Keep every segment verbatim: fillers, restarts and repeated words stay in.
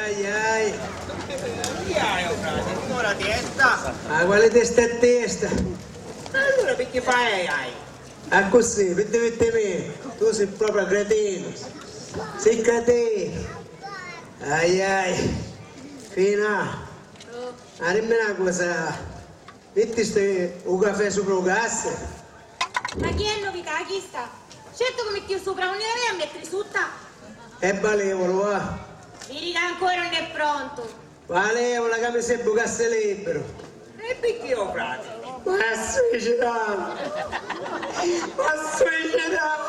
Ai, ai. Chi hai, o frati? Signora testa? Ah, quale testa e testa? Allora perché fai ai ai? Accussì, pi diritti mei, tu si proprio cretinu. Si cretinu. Ai, ai. Fina, ma dimmi na cosa, mittisti u cafè supra u gas? Ma chi è novità chista? Certu chi mittiu supra, unni l'avia a mettiri sutta? È balevulu, va. Viri ca ancora non è prontu. Balevula ca mi sebbu cassa libbiru. E picchì, o frati? Ma suicida! Ma suicida!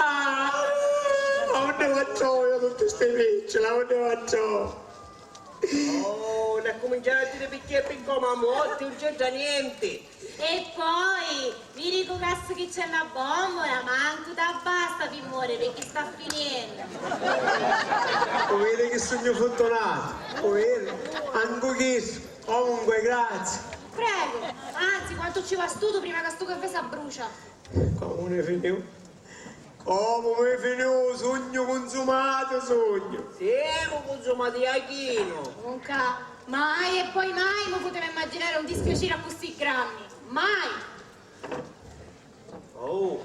Ma unni vacciò io tutti sti picciola, unni vacciò? Oh, l'accuminciari a diri picchì e pi comu a morti, non c'entra nienti. E poi, viri cu cassu chi c'è na bombola, mancu t'abbasta pi moriri, chi sta finiennu. U viri chi sugnu furtunatu, u viri? Ancu chissu, comunque, grazie. Prego, anzi, quantu ci va stutu prima ca stu cafè s'abbrucia. Comu ni finiu? Comu mi finiu, sugnu cunsumatu, sugnu. Semu cunsumati, Iachinu. Nunca mai e poi mai mi puteva immaginari un dispiaciri accussì granni. Mai! Oh,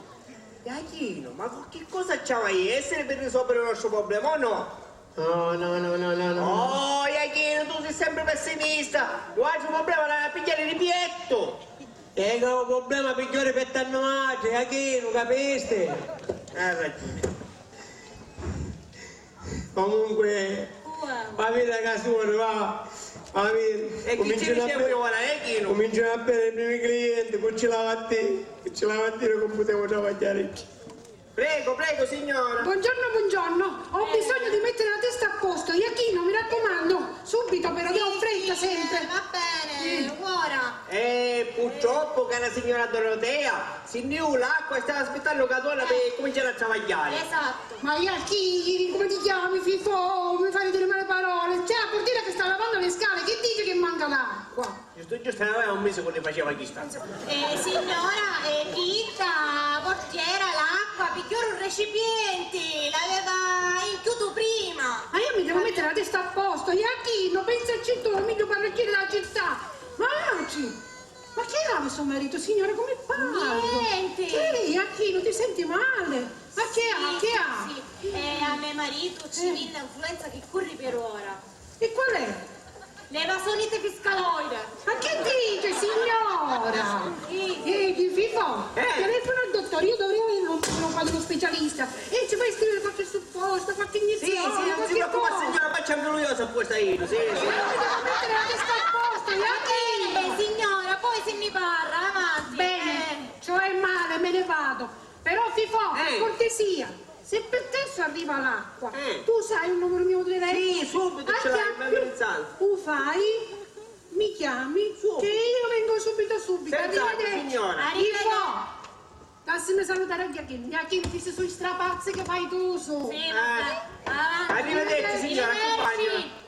Iachinu, ma qualchi cosa ci havi a essiri pi risolviri u nostru problema, o no? No, no, no, no, no, no. Oh, Iachinu, tu si sempri pessimista. L'atru problema l'havi a pigghiari di piettu. E ca u problema pigghiori pettu a nuatri, Iachinu, capisti? Hai ragiuni. Comunque, va viri ca sunu, va, va viri. E chi ci dicemu ora, Iachinu? Cumincianu a veniri i primi clienti, cu ci l'havi a diri, cu ci l'havi a diri, cu putemu travagghiari. Prego, prego, signora. Buongiorno, buongiorno. Ho bisogno di mettere la testa a posto. Iachino, mi raccomando, subito però, che ho fretta sempre. Va bene, ora. Eh, purtroppo, cara signora Dorotea, si nni l'acqua e stava aspittannu ca torna pi cuminciari a travagghiari. Esatto. Ma Iachì, come ti chiami, Fifò? Mi fai dire male parole. C'è la portiera che sta lavando le scale, che dice che manca l'acqua? Giustu, giustu, aveva un misi cu ni faceva chista. Eh, signora, eh, Chitta, portiera, l'acqua, pigghiò un recipienti, l'aveva inchiutu prima. Ma io mi devo mettere la testa a posto, Iachino, pensaci tu, il meglio parrucchiere della città. Ma oggi, ma che ha sto marito, signora, come parla? Niente. Che, Iachino, ti senti male? Ma che ha, sì, che ha? Sì, sì. Eh, a me maritu ci vinni influenza chi curri per ora. E qual è? L'evasonite fiscaloide. Ma che dice, signora? Sì. Eh, di Fifò, eh, telefono al dottore, io dovrei avere un, un, un specialista. E ci fai scrivere qualche supposto, qualche iniezione, sì, sì, non si preoccupa, signora, faccia anche lui, io so posta io, sì, sì. Io mi devo mettere la testa a posto, io. Va bene, signora, poi se ne parla, avanti. Bene, eh, cioè male, me ne vado. Però, Fifò, per cortesia, se per caso arriva l'acqua, eh, tu sai il numero mio diretto? Sì, subito ce l'hai memorizzato. U fai, mi chiami, subito, che io vengo subito, subito. Senz'altro, arrivederci, signora. Arrivederci. Fifò, lassimi salutare a Giacchino. Giacchino, ti sei sui strapazzi che fai tu, su. Sì, vabbè. Avanti. Arrivederci, signora, compagno.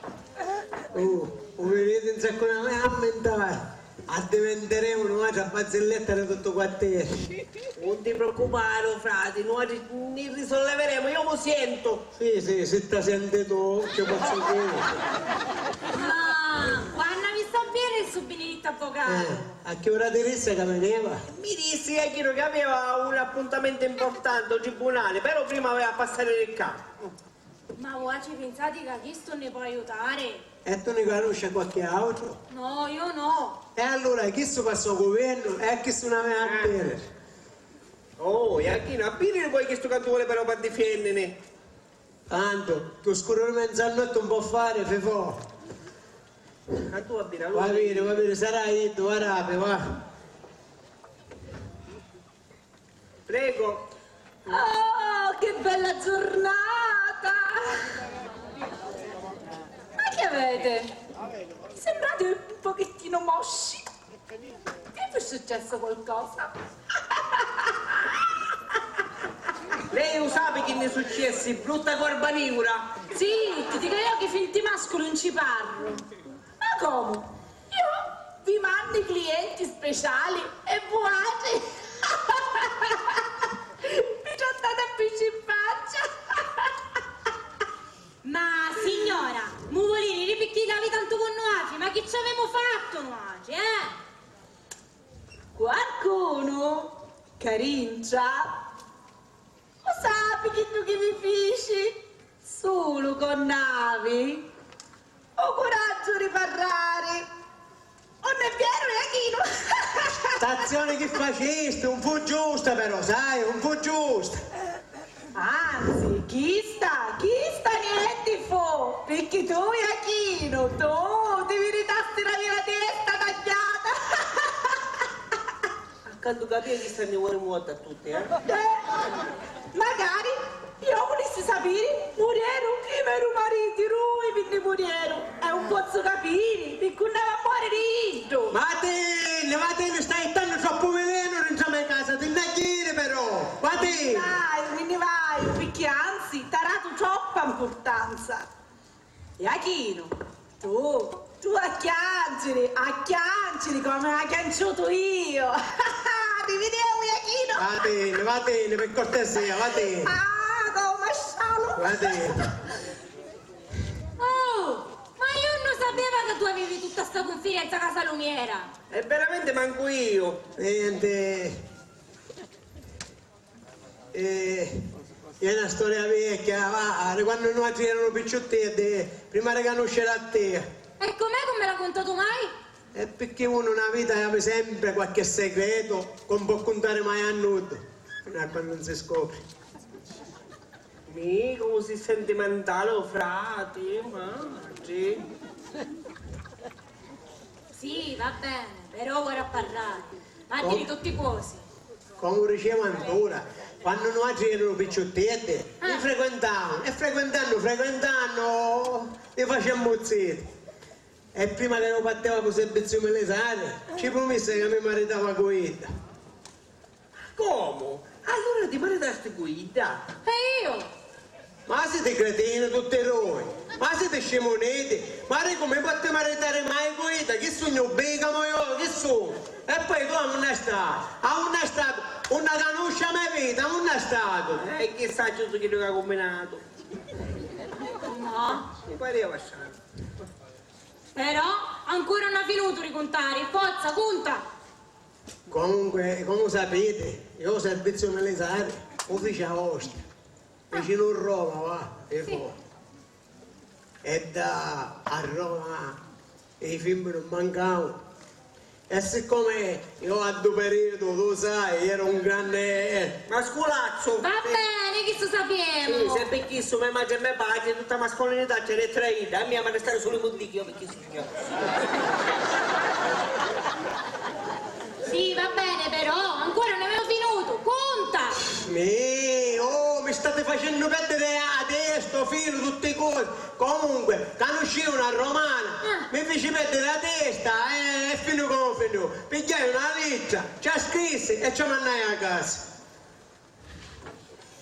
Uh, u viditi, non sa come ammentare. Addivintaremu nuatri a barzilletta di tuttu quartieri. Non ti preoccupare, o frati, nuatri ni risolleveremu, io mi sientu. Sì, sì, si ta sienti tu, ci pozzu criri. Ah, quannu avissi a viri stu binidittu avvocatu? Eh, a chi ura ti dissi ca veniva? Mi dissi, Iachino, ca aveva un appuntamento importante al tribunale, però prima aveva a passari di ccà. Ma vuatri pinsati ca chistu ni pò aiutari? E tu ni canusci a qualchi autru? No, io no. E allura chistu passò cu vinnu e a chistu n'aveva a vìdiri. Oh, e a chi n'ha a vìdiri poi chistu ca tu voli però p'addifiènnini? Tantu, cu scuru di menzannotti un pò fari, Fifò. A tu va bene, allora. Va bene, va bene, sarà iddu, va rapi, va. Prego. Oh, che bella giornata! Ma che avete? Sembrate un pochettino mosci. Vi è successo qualcosa? Lei lo sa chi mi successi, brutta corba niura? Sì, ti dico io che finti masculu non ci parlo. Ma comu? Io vi mannu i clienti speciali e vuatri mi trattate a pisci in faccia! Ma signora, mu voli diri picchì avemu fattu nuatri, eh? Quarcunu ca rincia u sapi chiddu chi mi fici, sulu co nn'avi u curaggiu di parrari. Unn'è veru, Iachinu? St'azzioni chi facisti un fu giusta, però, sai, un fu giusta. Anzi, chista, chista nienti fu, picchì tu, Iachinu, tu ti miritasti d'aviri a testa tagghiata. Accantu capìa chi sta nni voli muotta a tutti, eh? Eh, magari, io vulissi sapiri, murieru i me du mariti, dui mi nni murieru, e un pozzu capiri picchì unn'avi a moriri iddu. Vatinni, vatinni, stai jittannu troppu vilenu dintra me casa, ti nni a jiri però, vatinni. Mi nni vaiu, mi nni vaiu, picchì anzi, t'ha datu troppa mpurtanza. Iachinu, tu, tu a chianciri, a chianciri comu ha chianciutu io! Arrivederci, Iachinu! Vatinni, vatinni, pi cortesia, vatinni! Ah, comu scialu! Vatinni! Oh, ma io non sapevo che tu avevi tutta sta confidenza ca Salumiera! E veramente mancu io! Niente. Eh, è una storia vecchia, va, di quannu nuatri eranu picciutteddi, prima di canusciri a tia. E com'è che me l'ha contatu mai? E picchì unu nna vita havi sempri qualche segretu ca nun pò cuntari mai a nuddu, finu a quannu nun si scopri. Mi, comu si sentimentali, o frati, matri. Sì, va bene, però ora a parrari. Ma diri tutti cosi. Comu dicemu antura, quannu nuatri eranu picciutteddi, li frequentavanu, e frequentannu, frequentannu, li facemmu ziti. E prima ca iu partiva pu serviziu militari, ci prumissi ca mi maritava cu idda. Comu? Allura ti maritasti cu idda? E io? Ma siti cretini tutti dui? Ma siti scimuniti? Ma ri comu pò ti maritari mai cu idda? Chi sugnu bicamu io? Chi sugnu? E poi tu a unni stai? A unni statu? Unni canusci a me vita? A unni statu? E chi sacciu su chiddu ca cumbinatu? No. Mi pariva stranu. Però ancora non ha finutu di contari. Forza, conta! Comunque, comu sapiti, io u serviziu militari u fici a Ostia, vicinu Roma, va, e fu. E da a Roma i fimmini nun mancavanu. E siccome io a ddu periodu, tu sai, ero un grande, eh, masculazzu. Va bene, chistu sapemu. Sì, se pi chistu me matri e me patri, tutta mascolinità c'era tra idda, e mia m'arrestaru sulu i muddichi, io pi chistu. Sì, va bene, però, ancora non avevo finuto. Conta! Mi, oh, mi state facendo perdere la testa, o filu, tutte cose. Comunque, canuscii una romana, mi fici perdere la testa e, e finiu comu finiu. Pigghiai una littra, ci a scrissi e ci a mannai a casa.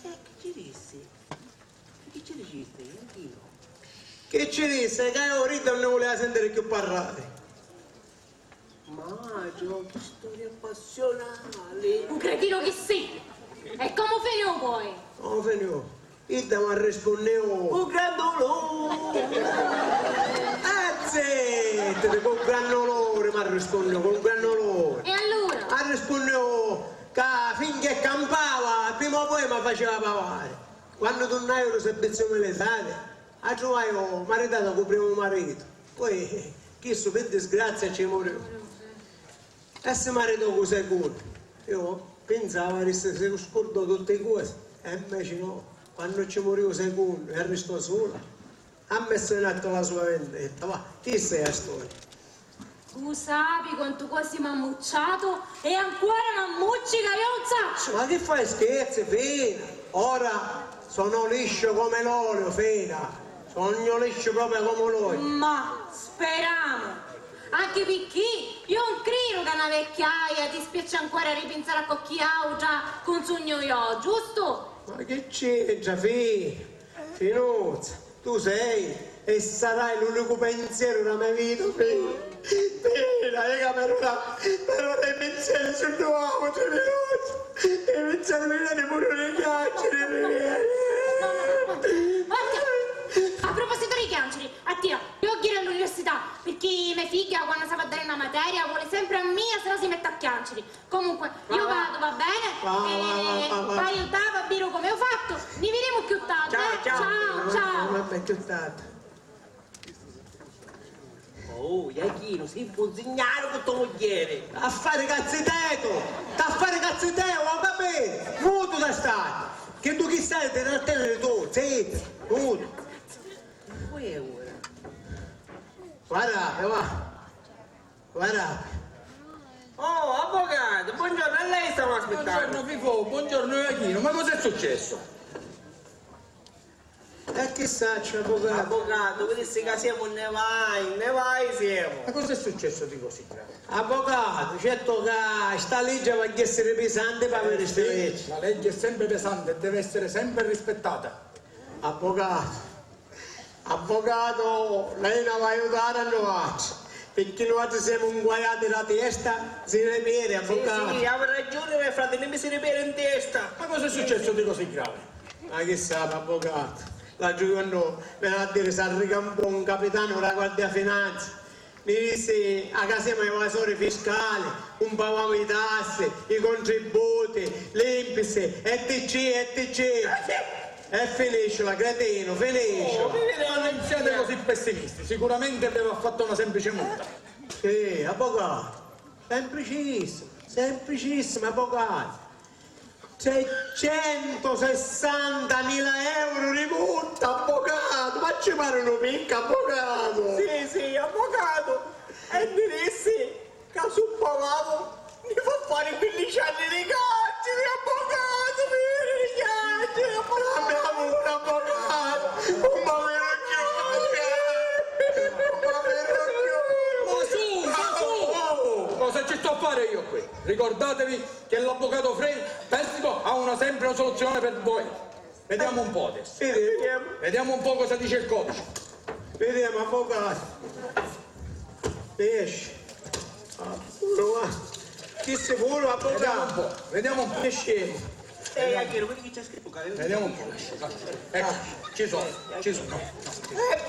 E chi ci dissi? Chi ci dicisti, Iachinu? Chi ci dissi? Ca io ridda non ne vulia sentiri cchiù parrari. Maggio, che storia passionali! Un cretino chi si! E comu finiu poi? Comu finiu? Idda m'arrispunniu. Cu gran duluri! Ah, zittiti, cu gran duluri m'arrispunniu, cu gran duluri. E allura? Arrispunniu ca finchì campava, prima o poi mi facia pavari. Quannu turnaiu dû serviziu militari, a truvaiu maritata cu primu maritu. Poi, chissu, pi disgrazia, ci muriu. E si maritò cu secunnu. Iu pinsava di si, si scurdò tutti cosi. E inveci no. Quannu ci muriu u secunnu e arristò sula, ha messu in attu la sua vendetta. Va, chista è a storia. Tu sapi quantu cosi m'ha ammucciatu e ancora m'ammuccica, io non sacciu! Ma chi fai, scherzi, Fina? Ora sono liscio come l'olio, Fina. Sognu liscio proprio come l'olio. Ma speramu! Anche picchì io non cridu ca na vecchiaia ti spiaccia ancora di pinsari a cocchi autra ca non sugnu io, giustu? Ma chi c'entra, Fina? Finuzza, tu sei e sarai l'unicu pensiero dâ me vita, Fina. Fina, io ca però, però i pensieri sunnu autri, Finuzza. I pensieri mi veni puru di chianciri, Fina. Guarda, a proposito di chianciri, a tia, io ghiri all'università, pi Picchì me figghia, quannu s'havi a dari na materia, voli sempri a mia, si no si metti a chianciri. Comunque, io vado, va bene? Va, va, va, va, va. E v'aiutavo a viri comu ho fattu. Ni vidimu chiù tardi, eh? Ciao, ciao. Vabbè, chiù tardi. Oh, Iachinu, si' buzinnaru cu to mugghieri! A fari cazzi tetu! T'ha fari cazzi teu, ho capito! Mutu da stari! Chiddu chi sai ti tratteniri tu, zittu, mutu! Ma cu è ora? Guarda, va! Guarda! Oh, avvocatu, buongiorno, a lei stavo aspettando! Buongiorno, Fifò, buongiorno, Iachinu, ma cosa è successo? E chi sacciu, avvocatu? Avvocatu, virissi ca semu nne vai, nne vai semu. Ma cosa è successo di così grave? Avvocatu, certu ca sta liggi va a essiri pisanti p'aviri sta leggi. La legge è sempre pesante e deve essere sempre rispettata. Avvocatu, avvocatu, lei na va aiutari a nuatri, picchì nuatri semu nguaiati la testa, si ripiri, avvocatu. Sì, sì, havi ragiuni, me frati, mi si ripiri in testa. Ma cosa è successo di così grave? Ma chi sapi, avvocatu, l'atru jornu veni a diri s'arricampò un capitanu dâ Guardia Finanza, ni dissi ca semu evasori fiscali, 'un pavamu i tassi, i contributi, l'INPS, etcetera, etcetera. E finiscila, cretinu, finiscila. Oh, non siate così pessimisti, sicuramente aveva fatto una semplice multa. Sì, avvocatu, semplicissimu, semplicissimu, avvocatu. Trecentusessantamila euro di multa, avvocatu! Ma ci pari nu piccu, avvocatu! Sì, sì, avvocatu! E mi dissi ca s'un pavamu ni fa fari quinnici anni di carceri, avvocatu! Quinnici anni di carceri, avvocatu! Dammi amuri, avvocatu! Un m'aviri cchiù, avvocatu! Un m'aviri cchiù! Ma su, ma su! Cosa ci sto a fare io qui? Ricordatevi che l'avvocato Frei Pessico ha una, sempre una soluzione per voi. Vediamo un po' adesso. Sì, vediamo. Vediamo un po' cosa dice il codice. Vediamo, avvocato. Esci. Ah, puru, va. Chi si puru, avvocato? Vediamo un po', vediamo un po'. Esci. Eh, Achille, vedi chi c'è scritto qua? Vediamo un po'. Ecco, ci sono, ci sono. E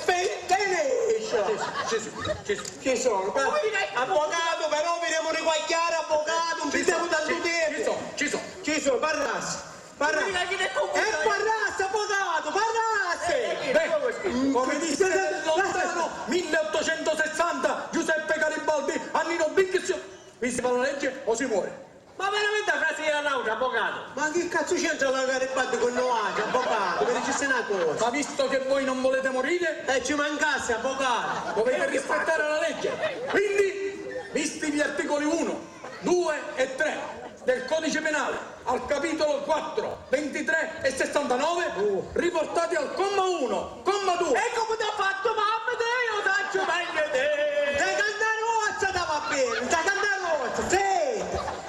ben-, benissimo. Ci sono, ci sono. Ci sono. Ma, avvocato, però vi devo riguagliare, avvocato, non ci siamo tanto tempo. Ci sono, ci sono. Ci sono, parrassi, parrassi. E parrassi, avvocato, parrassi. Beh, come disse nel lontano milleottocentosessanta Giuseppe Garibaldi a Nino Bicchio, vi si fa la legge o si muore. Ma veramente a frasi era n'autra, avvocato! Ma chi cazzu c'entra la Garibaldi cu nuatri, avvocato? Mi dicessi na cosa. Ma visto che voi non volete morire, e ci mancassi, avvocato! Dovete rispettare la legge. Quindi, visti gli articoli uno, due e tre del codice penale, al capitolo quattro, ventitré e sessantanove, riportati al comma uno, comma due. E comu t'ha fattu, mamma, te, io sacciu meglio te! Nta cantarozza t'ava bene, nta cantarozza, senti!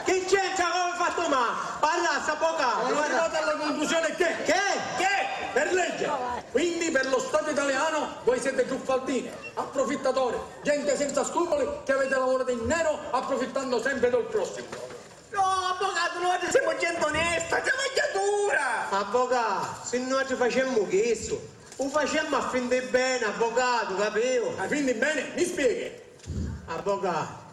Chi c'entra comu fattu ma? Parrassi, avvocato, parrassi. Sono arrivato alla conclusione che, che, che per legge, quindi per lo Stato italiano, voi siete truffaldini, approfittatori, gente senza scrupoli che avete lavorato in nero approfittando sempre del prossimo. No, avvocato, nuatri semu genti onesta, travagghiatura! Avvocato, si nuatri facemmu chissu, u facemmu a fin di beni, avvocato, capìu? A fin di beni? Mi spieghi? Avvocato,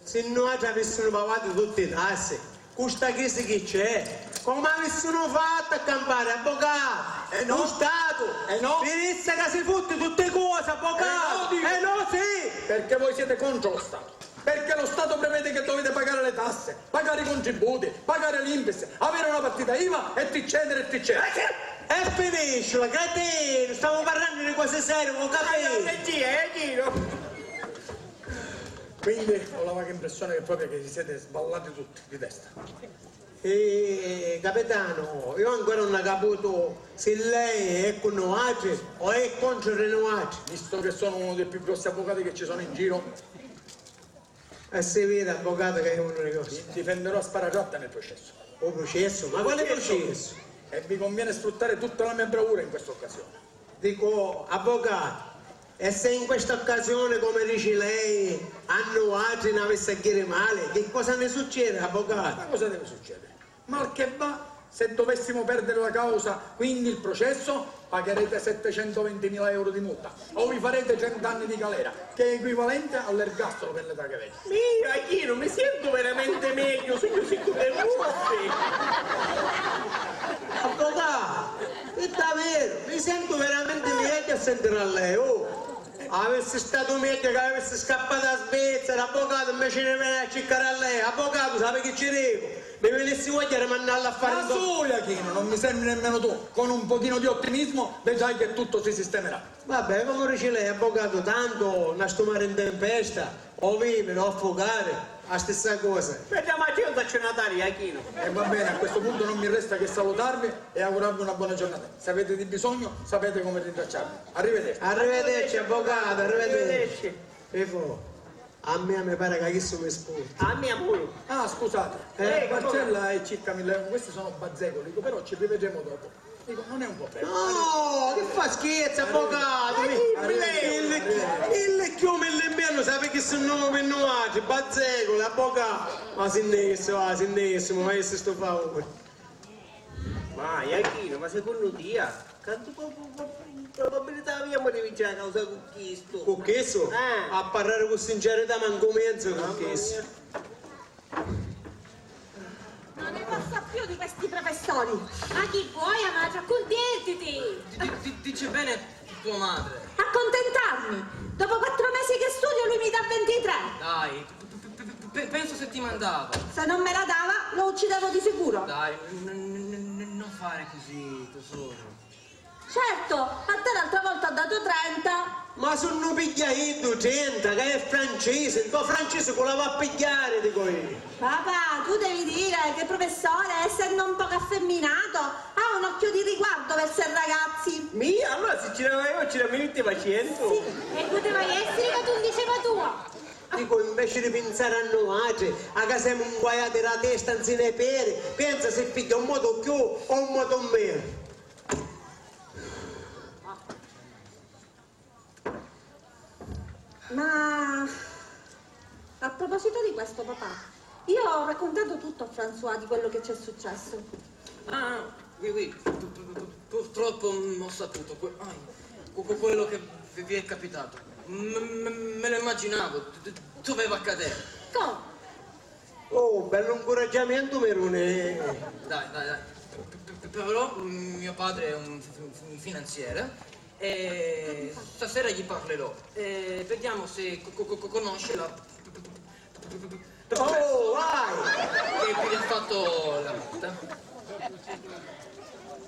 si nuatri avìssimu pavatu tutti i tassi, cu sta crisi chi c'è, comu avìssimu fattu a campari, avvocato? Eh no. Lu Statu, eh no, vi dissi ca si futti tutti cosi, avvocato! Eh no, dicu. Eh no, sì! Perché voi siete contro lo Stato. Perché lo Stato prevede che dovete pagare le tasse, pagare i contributi, pagare l'INPS, avere una partita IVA, eccetera, eccetera. E finiscila, cretinu, stamu parrannu di cosi seri, u capiti? Quindi ho la vaga impressione che proprio che vi siete sballati tutti di testa. Eh, capitanu, io ancora non ho caputu se lei è con nuatri o è contro di nuatri. Visto che sono uno dei più grossi avvocati che ci sono in giro, e si vede, avvocato, che è uno di questi. Vi difenderò a sparatratta nel processo. Un processo? Ma quale processo? E vi conviene sfruttare tutta la mia bravura in questa occasione. Dico, avvocato, e se in questa occasione, come dice lei, a nuatri n'avissi a ghiri mali, che cosa ne succede, avvocato? Ma cosa deve succedere? Mal che va, Se dovessimo perdere la causa, quindi il processo, pagherete settecentoventimila euro di multa o vi farete trenta anni di galera, che è equivalente all'ergastolo per l'età che avete. Mia, Achinu, mi sentu veramente megghiu, sugnu sicuru e vusti. Avvocatu, è davveru, mi sentu veramente megghiu a sentiri a lei, oh. Avissi statu megghiu ca avissi scappatu a Svizzera, avvocatu, inveci di veni a circari a lei, avvocatu, sapi chi ci dicu? Mi vinissi vogghia di mannallu a fari... Ma su, Achinu, non mi sembri nemmeno tu. Con un pochino di ottimismo vedrai che tutto si sistemerà. Vabbè, comu dici lei, avvocatu, tantu nna stu mari in tempesta, o viviri o affugari, a stissa cosa. Bedda, ma ci non sacciu natari, Achinu. E va bene, a questo punto non mi resta che salutarvi e augurarvi una buona giornata. Se avete di bisogno, sapete come ringraziarmi. Arrivederci. Arrivederci, avvocatu, arrivederci. Arrivederci. Fifo, a mia mi pari ca chissu mi spurta. A mia puru. Ah, scusate. Eh, eh, Marcella e circa mille euro, questi sono bazzecoli, dico, però ci rivedremo dopo. Dico, non è un problema. No, chi fa scherzi, avvocatu? Ma chi, mille euro? Il, il chiù mille in meno, sapi chi sono per noi, bazzecoli, avvocatu. Ma si ne va, si ne va, ma sto favore. Ma, Iachino, ma secunnu tia, cantu po-, po-, po-, probabilità aviamu di vinciri la causa cu chistu? Cu chistu? Eh. A parrari cu sincerità, mancu menzu cu chistu. Mamma mia. Non ne posso più di questi professori! Ma chi vuoi, amata? Accontentiti! Di-, di-, di-, dice bene tua madre. Accontentarmi? Dopo quattro mesi che studio, lui mi dà ventitré! Dai, Pe-, pe-, pe-, penso se ti mandava. Se non me la dava, lo uccidevo di sicuro. Dai, n-, n-, n-, n-, non fare così, tesoro. Certo, a te l'altra volta ho dato trenta. Ma si non piglia iddu trenta, che è francese, il tuo francese cu la va a pigliare, dico io. Papà, tu devi dire che il professore, essendo un poco affemminato, ha un occhio di riguardo verso i ragazzi. Mia? Allora se c'era io, c'era mi metteva cento. Sì, e poteva essere che tu diceva tua. Dico, invece di pinsari a nuatri, a ca semu nguaiati dâ testa nzina ê peri, pensa si pigghia un moto cchiù o un moto menu. Ma a proposito di questo, papà, io ho raccontato tutto a François di quello che ci è successo. Ah, oui, oui, pu-, pu-, pu-, purtroppo, mm, ho saputo que-, ai, que-, que-, quello che vi, vi è capitato. M-, m-, me lo immaginavo, d-, d-, doveva accadere. Come? Oh, bellu incuraggiamentu, Merone. Dai, dai, dai. P-, p-, p-, però, mm, mio padre è un f-, f-, un finanziere e stasera gli parlerò e vediamo se co-, co-, co-, conosce la... Oh, vai! Che, che gli ha fatto la multa.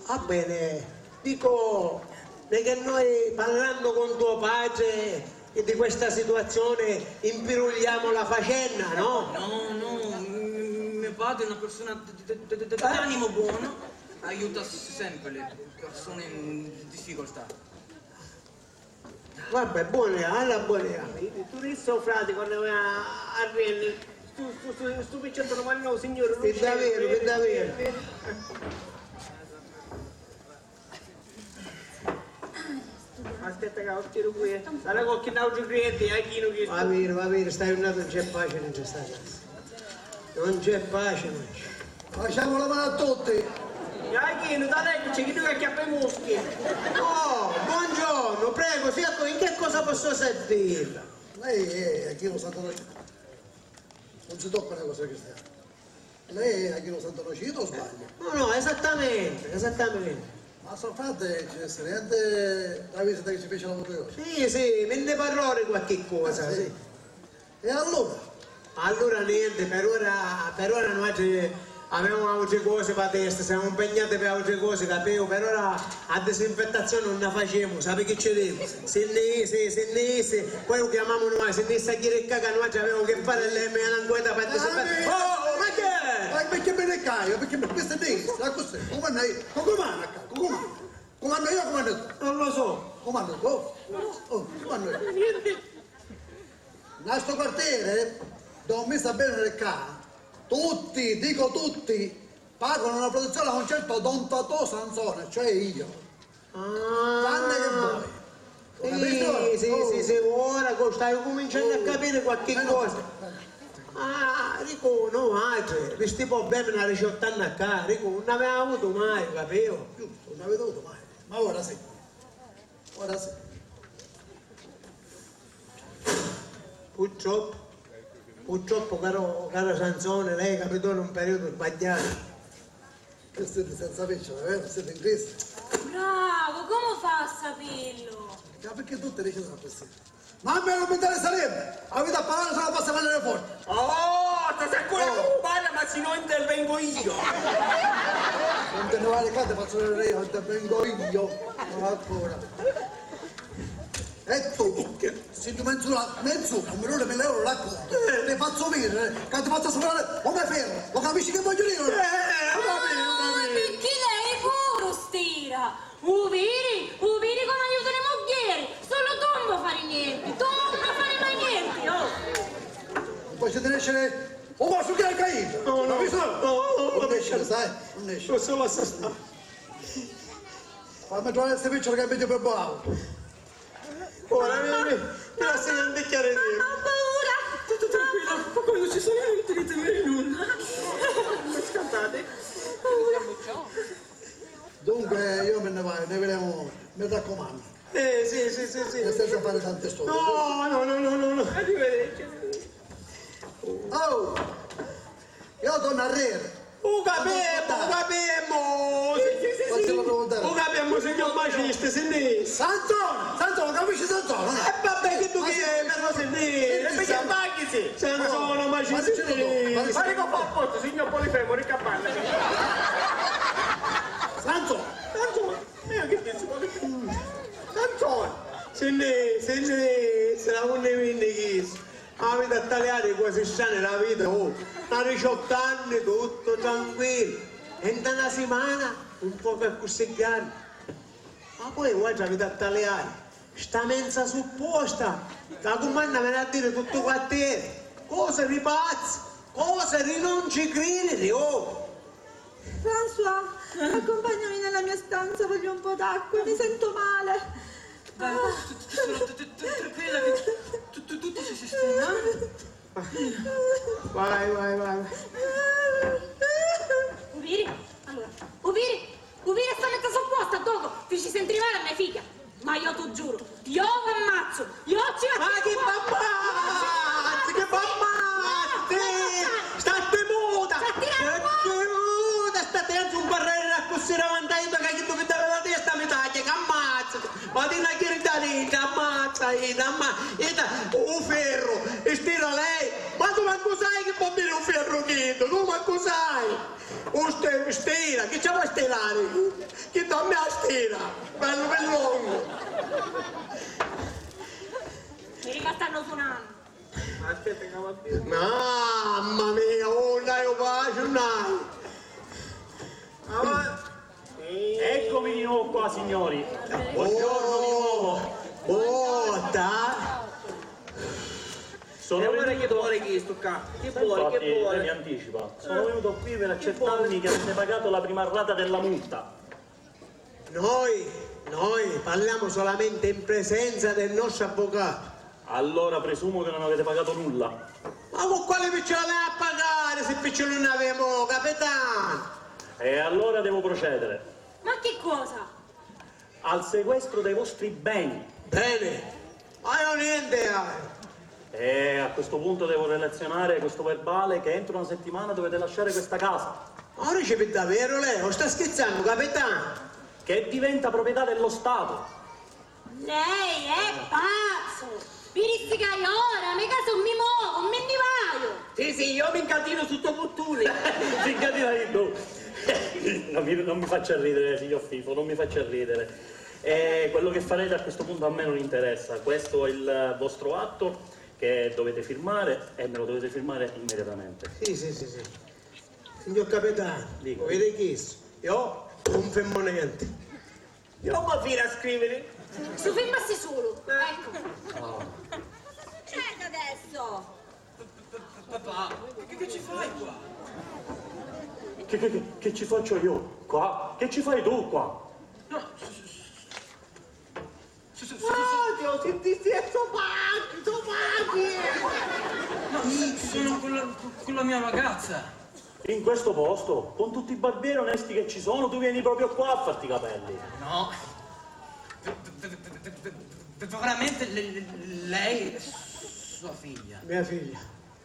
Va bene, dico, perché noi parlando con tuo padre e di questa situazione impirugliamo la faccenda, no? No, no, m-, mio padre è una persona d-, d-, d-, d-, d-, d'animo buono, aiuta s-, sempre le persone in difficoltà. Vabbè, buona, alla buona. Tu dissi, o frati, quando va a, a Renni, stu, stu, stu, stu piccetto lo manna un signore, non... È davvero, è davvero. Aspetta ca lo tiru qui. Guarda con chi n'autru cliente, Iachino, chi... Va bene, va bene, stai un attimo, non c'è pace, non c'è sta casa. Non c'è pace, non c'è. Facciamo la mano a tutti. Iachino, dai, c'è chi tu che acchiappa i muschi. Oh, buongiorno, prego, sia qui, in che cosa posso servirla? Lei è Achino Sant'Anacito? Non si tocca una cosa cristiana. Lei è Achino Sant'Anacito o sbaglio? No, no, esattamente, esattamente. Ma so frate, ci n'è niente da visita che ci fece l'altro giorno? Sì, sì, mi ne parlò di qualche cosa, sì. E allora? Allora niente, per ora, per ora noi ci avevamo altre cose per testa, siamo impegnati per altre cose, capito? Per ora a disinfettazione non la facciamo, sapi chi ci dico? Si ne isi, si ne isi, poi lo chiamiamo noi, si ne isi a dire che noi ci avevamo che fare e lei mi ha ancora per disinfettazione. Oh, oh, ma che è? Ma perché me ne caio? Perché per questo è dentro, ma così, comanda io, ma comanda qua, comanda? Comando io o comandi tu? Non lo so. Comandi tu? Oh, comando io. Nel nostro quartiere, da un mese a venire qua, tutti, dico tutti, pagano una protezione a un certo Don Totò Sansone, cioè io. Ah. Quando che vuoi. Lo capisci ora? Sì, sì, sì, ora co-, stai cominciando a capire qualche cosa. Ah, dicu, no, matri, pi sti problemi na diciottu anni a ccà, dicu, nun n'avemu avutu mai, capìu? Giustu, nun n'aviti avutu mai. Ma ora sì. Ora sì. Purtroppu, purtroppu, caro, caro Sansone, lei è capitò in un periodo sbagliato. Chi siti senza picciola, veru? Siti in crisi? Bravu, comu fa a sapillu? Ma picchì tutti dicinu accussì? Ma a mia nun mi nteressa nenti! Aviti a parrari sulu a bassa manera forti! Oh, sta sicura ca u parra, ma si no intervengo io! Nun ti nni vai, ca ti fazzu vediri io, intervengo io! Allura. E tu, si tu menz'ura, menz'ura, un milioni di euro l'accontu, ti fazzu vidiri ca ti fazzu superari u me ferru, lu capisci chi vogghiu diri? Eh, ho capito, ho capito. Picchì lei puru stira! U viri? U viri comu aiutu li mugghieri? Sulu tu nun vo fari nenti, tu nun vo fari mai nenti, oh! Nun faciti nesciri u vostru chi hai caìtu! No, no, no, no, no, no, nesciri, sai? Nun nesciri. Sulu lascia stari. Fammi truvari sti piccioli ca è megghiu pi voi. Ora mi, mi, mi lassi andicchiari. Mamma, ho paura! Tutto tranquillo, quando ci sono io non ti devi temere nulla. Non scantate. Ho paura. Dunque, io me ne vado, ne vedremo, mi raccomando. Eh, sì, sì, sì, sì. E senza fare tante storie. No, no, no, no, no, no. Arrivederci. Oh! Io torno arreri. U capemu, u capemu! Sì, sì, sì, sì. U capemu, signor Macista, senti. Sanzone, Sanzone, capisci Sanzone? E vabbè, che tu chi è, però senti. E perché paghi, sì? Sanzone, Macista. Ma dici tu, ma dici tu. Ma dico fa apposta, signor Polifemo, ricappare. Sanzone. Sanzone, io che penso, ma che... Sanzone. Senti, senti, sarà un nemico. Aviti a taliari cosi strani dâ vita, oh! Nta diciottu anni tuttu tranquillu e nta na simana un pocu accussì granni. Ma poi vuatri aviti a taliari sta menza supposta ca cumanna veni a diri tuttu u quartieri, cosi di pazzi, cosi di non ci cridiri, oh! François, accompagnami nella mia stanza, voglio un po' d'acqua, mi sento male. Dai, tu, tu, tu, tu, tu, tranquilla che tu, tu, tutti si sistema. Vai, vai, vai. U viri? Allura, u viri? U viri sta menza supposta, ddocu? Fici sentiri mali a me figghia. Ma io tu giuru, io v'ammazzu, io ci... Ma chi v'ammazzi, chi v'ammazzi? Statti muta! Statti muta, statti muta, statti anzi un parrari accussì davanti a idda ca chiddu chi t'aveva la testa mi tagghia, c'ammazza! Ma ti la chiri da dintra, ammazza idda, amma-, idda, u ferru, stira lei! Ma tu mancu sai chi po diri u ferru chiddu, tu mancu sai! U ste-, stira, chi ci havi a stirari? Chi dormi a stira, bellu pi longu. Viri ca stannu sunannu. Aspetta ca va bene. Mamma mia, oh, dai, u paci, dai. Avanti. Eccomi di nuovo qua, signori. Buongiorno di nuovo. Botta. Sono... E ora venuto... Chi vuole chistu ccà? Chi vuole, chi vuole? Infatti, lei mi anticipa. Sono venuto qui per accertarmi che avete pagato la prima rata della multa. Noi, noi parliamo solamente in presenza del nostro avvocato. Allora presumo che non avete pagato nulla. Ma cu quali piccioli a pagari, si piccioli nun avemu, capitanu? E allora devo procedere. Ma che cosa? Al sequestro dei vostri beni. Beni? Ma io niente haiu. E a questo punto devo relazionare questo verbale che entro una settimana dovete lasciare questa casa. Ma u dici pi daveru lei? O sta schizzannu, capitanu? Che diventa proprietà dello Stato. Lei è pazzo! Mi risticai ora, me casu mi movu, mi nni vaiu! Sì, sì, io mi incatino sotto portone! Si incatina iddu! Non mi, non mi faccia ridere, signor Fifo, non mi faccia ridere. E quello che farete a questo punto a me non interessa. Questo è il vostro atto che dovete firmare e me lo dovete firmare immediatamente. Sì, sì, sì, sì. Signor capitano, dico, vedi chi? Io non fermo niente. Io mi fido a scrivere. Su firmassi sulu. Eh. Ecco. Cosa succede adesso? Papà, che, che ci fai qua? Che, che, che, che ci faccio io qua? Che ci fai tu qua? No, s-, s-, s-, s-, s-, s-, Oddio, sentiste, so pazzi, so pazzi! No, s-, s-, sono quello con la mia ragazza. In questo posto, con tutti i barbieri onesti che ci sono, tu vieni proprio qua a farti i capelli? No. Ve-, ve-, ve-, veramente le-, le-, lei è sua figlia? Mia figlia.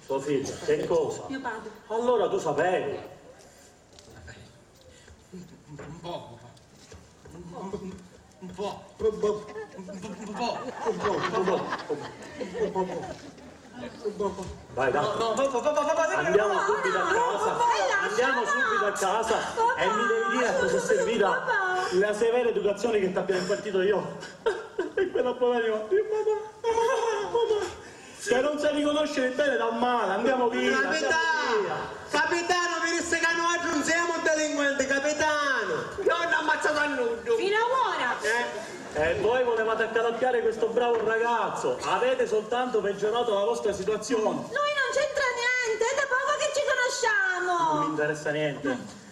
Sua figlia? Che cosa? Mio padre. Allora tu sapevi. Vabbè. Un, un poco. Un, un, un po'. Un po'. Un po', un po'. Un po', un po'. Un po', un po'. Vai, dai. No, no, va, va, va, va, va, andiamo subito a casa. Andiamo subito a casa e mi devi dire a cosa è servita la severa educazione che ti abbiamo impartito io. E quella povera io. Io, mamma, mamma, mamma. Che non sa riconoscere il bene dal male, andiamo via, andiamo via. Capitano! Capitano, mi dissi ca nuatri nun semu delinquenti, capitano! Non ammazzato a nuddu! Fino a ora! Eh? E voi volevate accalappiare questo bravo ragazzo, avete soltanto peggiorato la vostra situazione. Lui non c'entra niente, è da poco che ci conosciamo! Non mi interessa niente.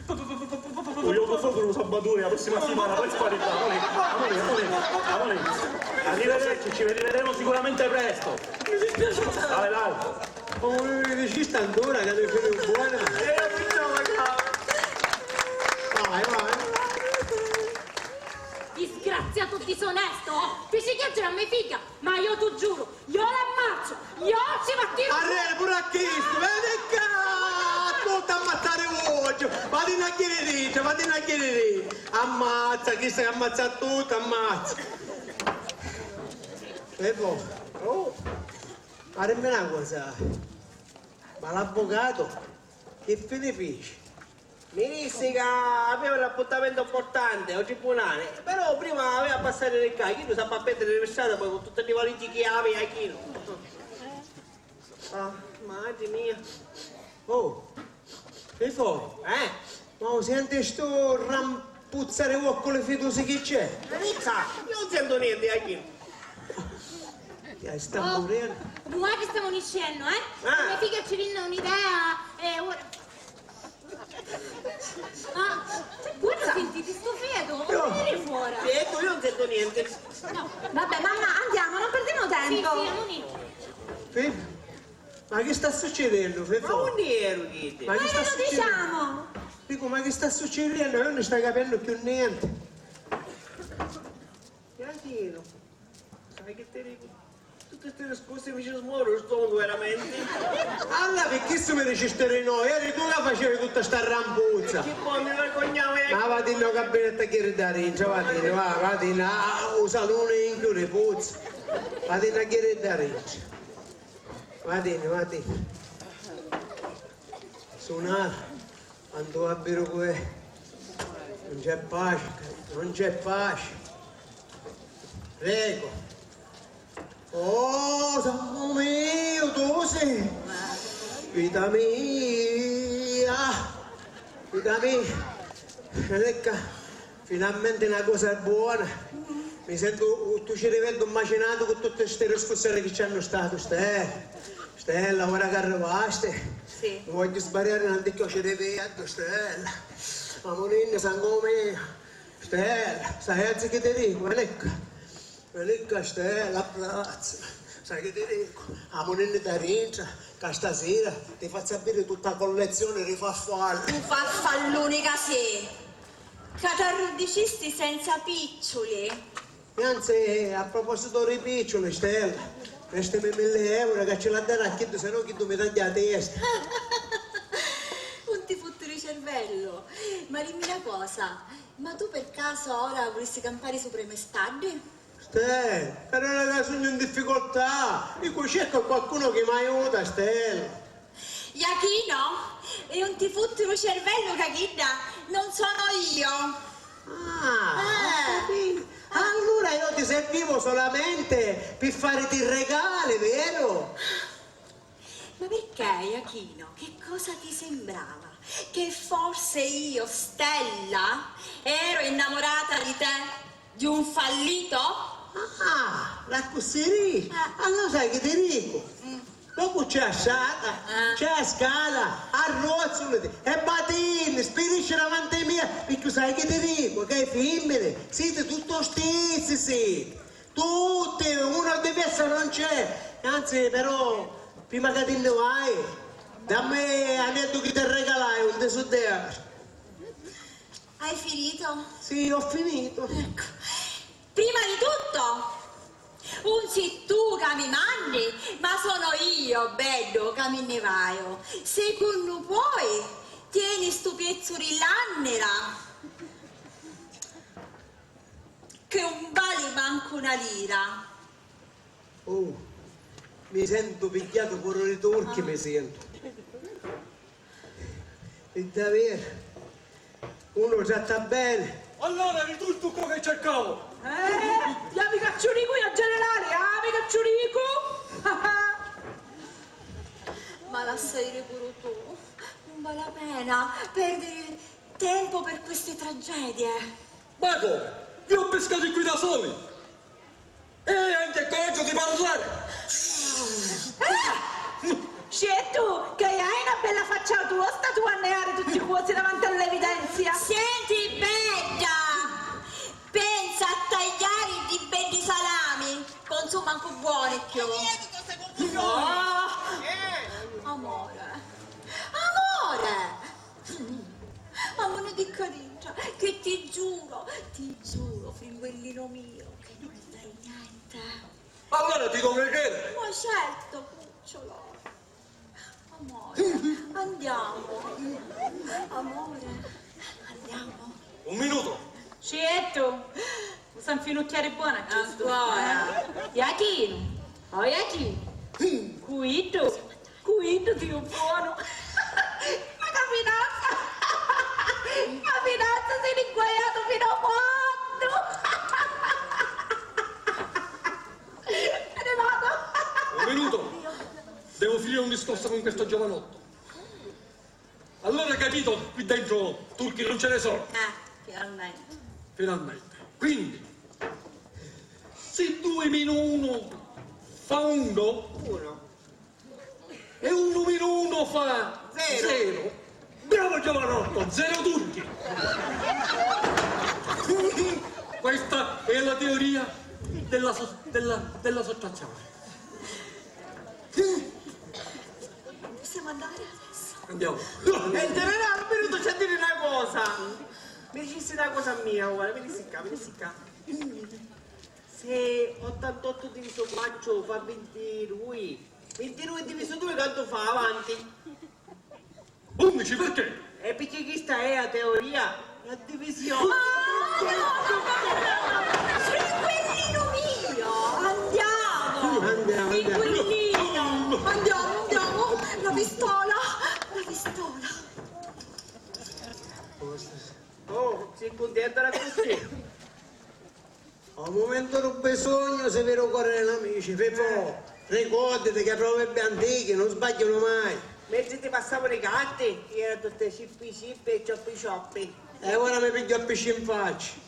Voglio fare pure un sabatone la prossima settimana, poi sparita. Amore, amore, amore, amore. Arrivederci, ci rivedremo sicuramente presto. Mi dispiace. Dai, dai. Oh, mi dicisti ancora che le fai buona? Eh, vai, vai. Disgraziato disonesto! Ti si chiacciera a me figlia! Ma io tu giuro, io l'ammazzo! Io ci va tiro! Arrè, pure a chistu, vedi ca! Tutti ammazzari vuogghiu! Vadinni a chiri dintra, vadinni a chiri dintra! Ammazza, chistu che ammazza a tutti, ammazza! E po', oh, ma dimmi na cosa, ma l'avvocato che fine fici? Mi dissi ca aveva un appuntamento importante ô tribunale, però prima aveva a passari di ccà, chiddu s'appi a pèrdiri di strada poi cu tutti li valigi chi aveva chinu. Ah, matri mia. Oh, Fifò, eh? Ma u senti stu rampuzzari uocculi fidusi chi c'è? Rizza, io non sento niente, Achille. Chi hai sta murennu? Oh, nu matri stemu niscennu, eh? Ah. Me figghia ci vinni un'idea e ora Ah, voi sentite sto feto? Non venire fuori. Feto, io non sento niente. No. Vabbè, mamma, andiamo, non perdiamo tempo. Sì, sì, amore. Fif, ma che sta succedendo, Fifò? Ma unni ero, dite? Ma che sta succedendo? Noi ve lo diciamo. Dico, ma che sta succedendo? Io non sto capendo più niente. Piantino. Sai che ti dico? Tutti sti risposti mi ci smoru stu stomacu, veramente. Allora, pi chissu mi dicisti di no? Eri tu ca facevi tutta sta rampuzza. E chi poi mi vergognavo io. Ma vadinni ô gabinettu a chiri dda dintra, vadinni, va, vadinni, ah, u saluni è in chiuri, puzza. Vadinni a chiri dda dintra. Vadinni, vadinni. Sunari. Quantu a viru cu è? Non c'è pace, non c'è pace. Prego. Oh, sangu miu, tu sì. Vita mia. Vita mia. Ecco. Finalmenti na cosa bona. Mi sentu tuttu u ciriveddu macinatu cu tutti sti riscussari chi ci hannu statu. Stella, Stella, ora ca arrivasti, sì, mi vogghiu sbariari nanticchia ô ciriveddu, Stella. Amuninni, sangu miu. Stella, sai chi ti dicu, Velicca? Velicca, Stella, abbracciami. Sai chi ti dicu? Amuninni da dintra, ca stasira ti fazzu aviri tutta a collezioni di farfalli. Un farfalluni ca si! Ca t'arruddicisti senza picciuli! E anzi, a propositu di picciuli, Stella, prestimi milli euro ca ci l'ha dari a chiddu, se no chiddu mi tagghia a testa. Un ti futti di cervellu. Ma dimmi na cosa, ma tu per caso ora vulissi campari supra i me staddi? Stella, però ora ca sugnu in difficoltà, dicu cercu a qualcuno chi m'aiuta, Stella. Iachino, e un ti futti lu cervellu ca chidda non sono io. Ah, ho capito. Allora io ti servivo solamente per fare dei regali, vero? Ma perché, Iachino, che cosa ti sembrava? Che forse io, Stella, ero innamorata di te? Di un fallito? Ah, l'accussì dici? Eh. Allora sai chi ti dicu? Mm. Dopu c'è a strata, eh, c'è a scala, arrozzuliti e batinni, spirisci davanti a mia, picchì sai chi ti dicu? Che i fimmini siti tutti stizzi, sì. Tutti, una diversa non c'è. Anzi, però, prima ca ti nni vai, Dammi l'aneddu chi ti regalai, un disu di euru. Hai finito? Sì, ho finito. Ecco. Prima di tutto, un si tu ca mi manni, ma sono io, beddu, ca mi nni vaiu. Secunnu puoi, tieni stu pezzu di lannera che un vali mancu una lira. Oh, mi sentu pigghiatu puru di turchi, mi sentu. Pi daveru, unu tratta beni. Allura, di tuttu ciò chi circavu. Eh, ia mi cacciu di cu, ia generali, ah, mi cacciu di cu. Ma lassa iri puru tu, non vale la pena perdere tempo per queste tragedie. Ma comu? Iu piscati qui da soli? E anche coraggio di parlare! Eh! Scettu, che hai una bella faccia tosta tu a negare tutti cosi davanti all'evidenzia! Senti, bedda! Pensa a tagliare di beddi salami, che non sono manco buoni più! Oh, amore! Amore! Amore di caringia, che ti giuro, ti giuro, fringuellino mio, che non mi fai niente. Allora ti do piacere! Ma certo, cucciolo. Amore, andiamo. Amore, andiamo. Un minuto! Scettu! U sa nfinucchiari bona, giustu? Ancora? Iachinu! Oh, Iachinu! Cu iddu! Cu iddu tiu bonu! Ma ca fidanza! Ca fidanza si n'è guaiatu fino a quannu! Me ne vado! Un minuto! Devo finire un discorso con questo giovanotto. Allora hai capito, qui dentro turchi non ce ne sono. Ah, finalmente. Finalmente. Quindi, se due meno uno fa uno, uno. E uno meno uno fa zero. Zero. Bravo giovanotto, zero turchi. Questa è la teoria della so-, della, della sottrazione. Possiamo andare adesso? Andiamo. Eh, generale, un minuto, c'è da dire una cosa. Mi dicessi una cosa mia, ora, veni ccà, veni ccà. Se ottantotto diviso quattro fa vintidue, vintidue diviso due quantu fa? Avanti. Undici, perché? E perché questa è la teoria, la divisione. Ah, no, no, no, no, no, no. Fringuellino mio, andiamo. Andiamo, andiamo. Fringuellino, andiamo, andiamo. La pistola, la pistola. Oh, sei contenta da così? Ô mumentu dû bisognu si viri u cori di l'amici, Fifò, ricòrdati ca i pruverbi antichi nun sbàgghianu mai. Mentri ti passavanu i carti, era tuttu cippi cippi e cioppi cioppi. E ora mi pigghiu a pisci in facci.